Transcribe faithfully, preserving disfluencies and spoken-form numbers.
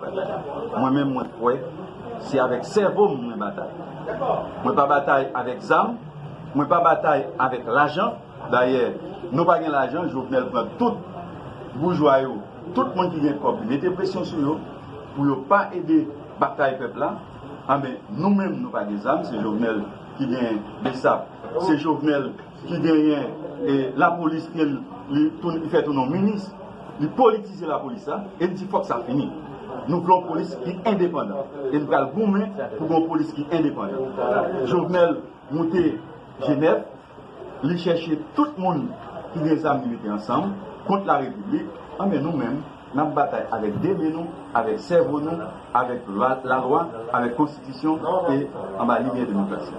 Mwen menm, mwen kwè se avèk sèvo m mwen batay. Mwen pa batay avèk zam, mwen pa batay avèk lajan. Dayè, nou pa gen lajan, Jovenel pran tout boujwa yo, tout moun ki gen kòb, li mete presyon sou yo pou yo pa ede batay pèp la. Anben, nou menm, nou pa gen zam, se Jovenel ki gen BSAP, se Jovenel ki genyen e, lapolis ke li, li fè tounen minis, li politize lapolis la, e li di fòk sa fini. Nou vle yon polis ki endepandan. E nou pral goumen pou gen yon polis ki endepandan. Jovenel moute Jenèv, li chèche tout moun ki gen zam li mete ansanm kont la repiblik. Anben nou menm, n ap batay avèk de men nou, avèk sèvo nou, avèk lwa, lalwa, avèk konstitisyon e anba limyè demokrasi.